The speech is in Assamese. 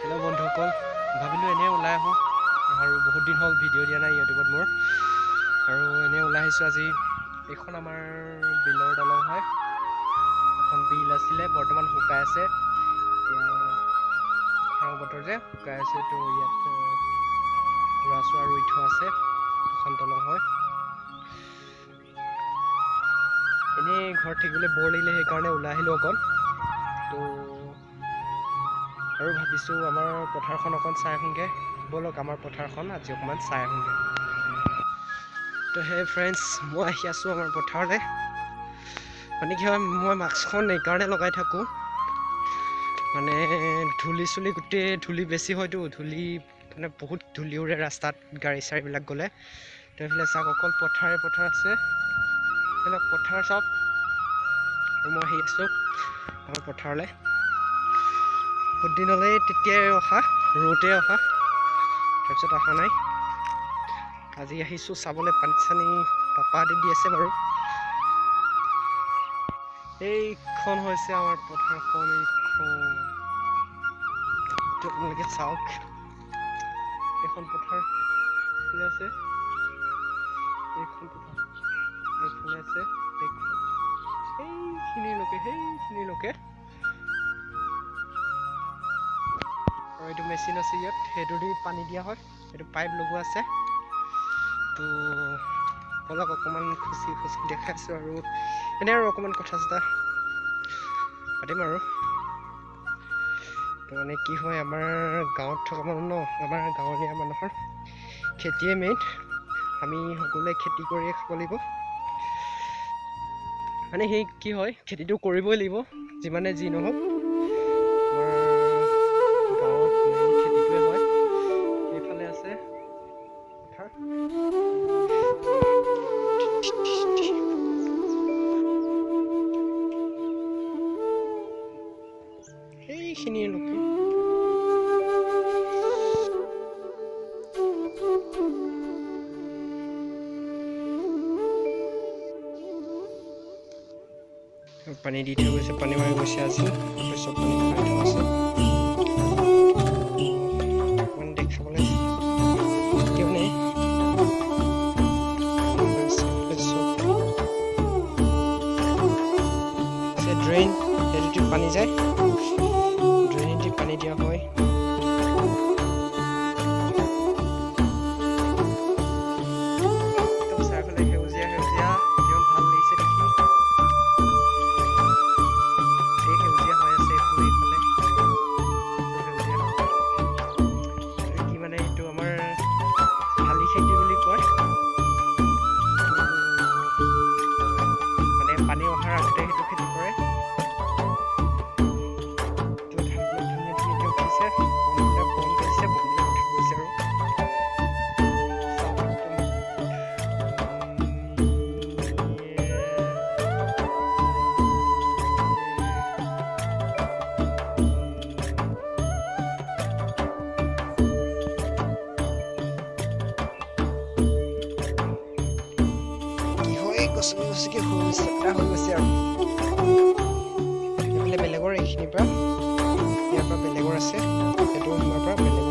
হেল্ল' বন্ধুসকল, ভাবিলোঁ এনেই ওলাই আহোঁ আৰু বহুত দিন হ'ল ভিডিঅ' দিয়া নাই ইউটিউবত মোৰ, আৰু এনেই ওলাই আহিছোঁ আজি। এইখন আমাৰ বিলৰ দলং হয়। এখন বিল আছিলে, বৰ্তমান শুকাই আছে। এতিয়া খৰাং বতৰ যে শুকাই আছে, তো ইয়াত ৰোৱা চোৱা ৰুই থোৱা আছে। এখন দলং হয়। এনেই ঘৰত থাকিবলৈ বৰ লাগিলে, সেইকাৰণে ওলাই আহিলোঁ অকণ। তো আৰু ভাবিছোঁ আমাৰ পথাৰখন অকণ চাই আহোঁগৈ। ব'লক, আমাৰ পথাৰখন আজি অকণমান চাই আহোঁগৈ। তো সেই ফ্ৰেণ্ডছ, মই আহি আছোঁ আমাৰ পথাৰলৈ। মানে কি হয়, মই মাস্কখন এইকাৰণে লগাই থাকোঁ, মানে ধূলি চুলি গোটেই ধূলি বেছি হয়তো, ধূলি মানে বহুত ধূলি উৰে ৰাস্তাত গাড়ী চাড়ীবিলাক গ'লে। তো এইফালে চাওক, অকল পথাৰে পথাৰ আছে, এইবিলাক পথাৰ চব। আৰু মই আহি আছোঁ আমাৰ পথাৰলৈ। বহুত দিনলৈ তেতিয়াই অহা, ৰ'দে অহা, তাৰপিছত অহা নাই। আজি আহিছোঁ চাবলৈ। পানী চানী পাপাহঁতে দি আছে বাৰু। এইখন হৈছে আমাৰ পথাৰখন, এইখন এইটো আপোনালোকে চাওক। এইখন পথাৰ এইফালে আছে, এইখন পথাৰ এইফালে আছে, এইখন সেইখিনিলৈকে সেইখিনিলৈকে। আৰু এইটো মেচিন আছে ইয়াত, সেইটো দি পানী দিয়া হয়, এইটো পাইপ লগোৱা আছে। তো ব'লক, অকণমান খুচি খুচি দেখাইছোঁ আৰু এনেই আৰু অকণমান কথা চথা পাতিম আৰু। তো মানে কি হয়, আমাৰ গাঁৱত থকা মানুহ ন, আমাৰ গাঁৱলীয়া মানুহৰ খেতিয়ে মেইন। আমি সকলোৱে খেতি কৰিয়ে খাব লাগিব। মানে সেই কি হয়, খেতিটো কৰিবই লাগিব যিমানে যি নহওক। আমাৰ গাঁৱত মেইন খেতিটোৱে হয়। এইফালে আছে পথাৰ। সেইখিনিলৈকে পানী দি থৈ গৈছে, পানী মাৰি গৈছে আজি, চব পানী মাৰি থোৱা আছে। অকণমান দেখাবলৈ কিয় মানে ড্ৰেইন, সেইটোদি পানী যায়, ড্ৰেইনেদি পানী দিয়া হয়। একদম চাৰিওফালে সেউজীয়া সেউজীয়া, কিমান ভাল লাগিছে দেখি। এই সেউজীয়া হৈ আছে এইফালে, এইফালে সেউজীয়া। কি মানে এইটো আমাৰ শালি খেতি বুলি কয়। মানে পানী অহাৰ আগতে সেইটো খেতি কৰে। তো ধানবিলাক ধুনীয়া ধুনীয়াকৈ উঠিছে, বনবিলাক বন গজিছে, বনবিলাক উঠি গৈছে। আৰু চাওক একদম কি হয়, গছকি গছকি হৈ চেপটা হৈ গৈছে। আৰু এইফালে বেলেগৰ, এইখিনিৰ পৰা ইয়াৰ পৰা বেলেগৰ আছে, সেইটো সোমাৰ পৰা বেলেগৰ।